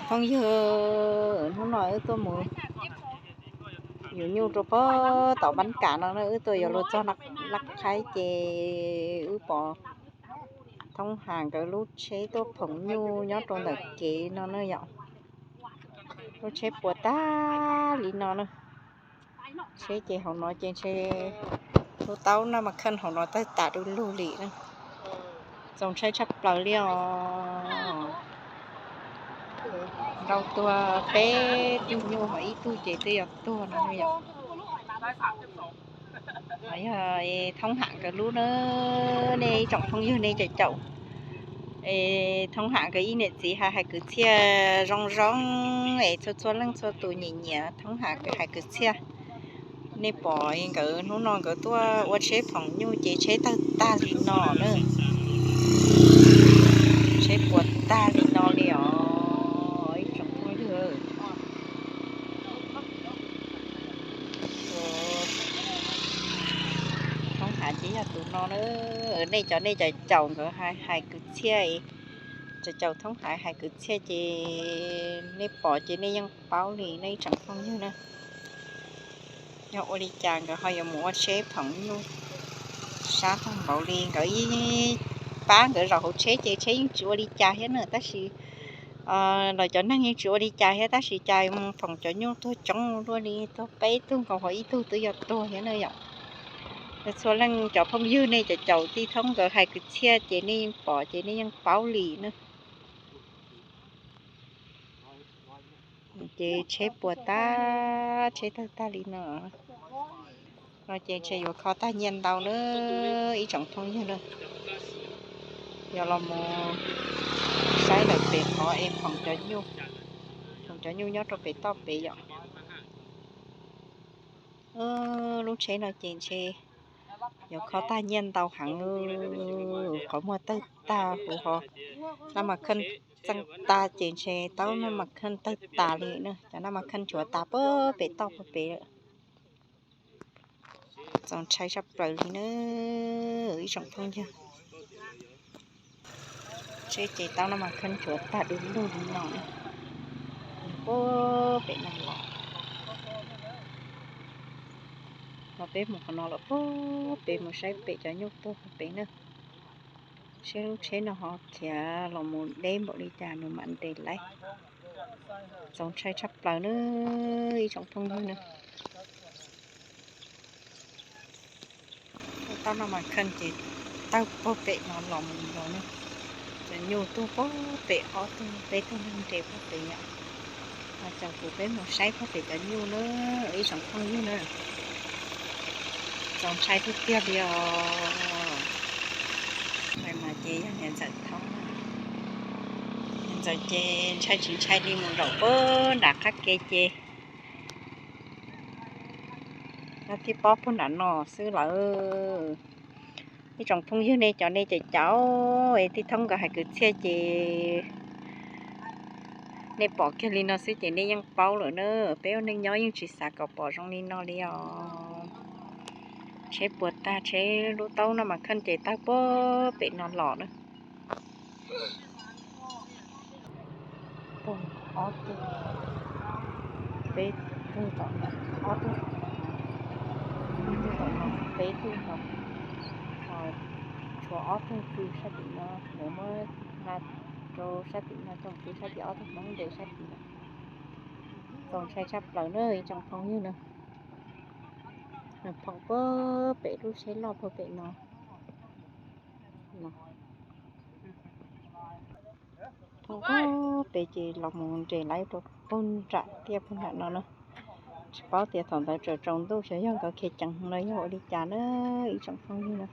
Phooj ywg, hnub no wb tuaj mus yuav nyuj rau pem tom Npab Kam no na, wb tuaj yuav luag txog Laj Qhaib ces wb pom Thoob Ham nkawd lub tsheb tuaj phoom nyuj nyob rau ntawm kev no na yom. Lub tsheb puas tag li no na. Tsheb ces hauv no ces ntshe lub taub naj mas kheej hauv no tawg tas du lug li na. Txaus ntshai tshaj plaws li os. Nrau tuag peb tug nyuj ho ib tug ces twb yuav tuag no yom. Yog Thoob Ham nkawd lub na, nej ib tsoom phooj ywg nej caum caum Thoob Ham nkawd ib niam txiv hais hais kwv txhiaj zoo zoo es txhua txhua leej txhua tus nyiam nyiam Thoob Ham hais kwv txhiaj. Nej pom nkawd hnub no nkawd tuaj ua tsheb phoom nyuj ces tsheb tawg tag li no na. Tsheb puas tag li no li os ib tsoom phooj ywg. Thoob Ham ces yog tus no na. Nej cov nej caum caum nkawd hais hais kwv txhiaj, caum caum Thoob Ham hais kwv txhiaj ces nej pom ces nej yeej paub li nej ib tsoom phooj ywg na. Yog ua li cas nkawd ho yuav mus ua tsheb phoom nyuj sab tag npaum li, nkawd pab nkawd zaum hauv tsheb ces tsheb yeej tsis ua li cas thiab na, tab sis los cov neeg yeej tsis ua li cas thiab, tab sis cas phoom cov nyuj tuag coob luaj li, tuag peb tug nkaus ho ib tug twb yuav tuag thiab na yom. Txhua leej cov phooj ywg nej caum caum tij Thoob nkawd hais kwv txhiaj ces nej yeej pom ces nej yeej paub li na. Ces tsheb puas tag, tsheb tawg tag li no. No ces ntshe yuav kho tag nyiaj ntau na ib tsoom phooj ywg na. Yog los mus saib lawm pem qhov es phoom cov nyuj, phoom cov nyuj nyob rau pem toj pem yom. Lub tsheb no ces ntshe yuav kho tag nyiaj ntau heev, qhov muag tawg tag huv ho, naj mas kheej txeej tag ces ntshe taub naj mas kheej tawg tas li na, cov naj mas kheej tshuav tas puag pem toj puag pem lawm. Txaus ntshai tshaj plaws li na ib tsoom phooj ywg. Tsheb ces taub naj mas kheej tshuav tag du lug li no, puag pem no los. Los peb mus qhov no los puag pem mus saib pem cov nyuj tuag puag pem na. Seb lub tsheb no ho khiav los mus deb npaum li cas nws mam nres lawm. Txaus ntshai tshaj plaws na ib tsoom phooj ywg na. Taub naj mas kheej ces tawg puag pem no los mus los na. Cov nyuj tuag puag pem ob tug peb tug neeg nres puag pem yom. Los caum kuv peb mus saib puag pem cov nyuj na ib tsoom phooj ywg na. Txaus ntshai tiag tiag li os. Mas ces yog niam ntxawm Thoob, niam ntxawm ces ntshai tsis ntshai li mus zaum puag nram qab ke ces no thiaj paub puag nram no xwb lawm. Ib tsoom phooj ywg nej cov nej caum caum es tij Thoob nkawd hais kwv txhiaj ces nej pom kiag li no xwb ces nej yeej paub lawm na. Peb ua neej nyob yeej tsis xav kom pom zoo li no li os. Tsheb puas tag, tsheb lub taub naj mas kheej ces tawg puag pem no los na. Ob tug, peb tug tom no, ob tug, ib tug tom no, peb tug no, ho tshuav ob tug pw sab tim no, lawv muab hla rau sab tim no coj pw sab tim, ob tug Hmoob nres sab tim no. Txaus ntshai tshaj plaws na ib tsoom phooj ywg na. Nws phoom puag pem lub tsheb loj puag pem no. Phoom puag pem ces los mus nres lawv rau puag nram tiaj puag nram no na. Tsis paub tias thaum ntawd tsaus tsaus ntuj xyov yog nkawd khiav ceev no yog ua li cas na ib tsoom phooj ywg na.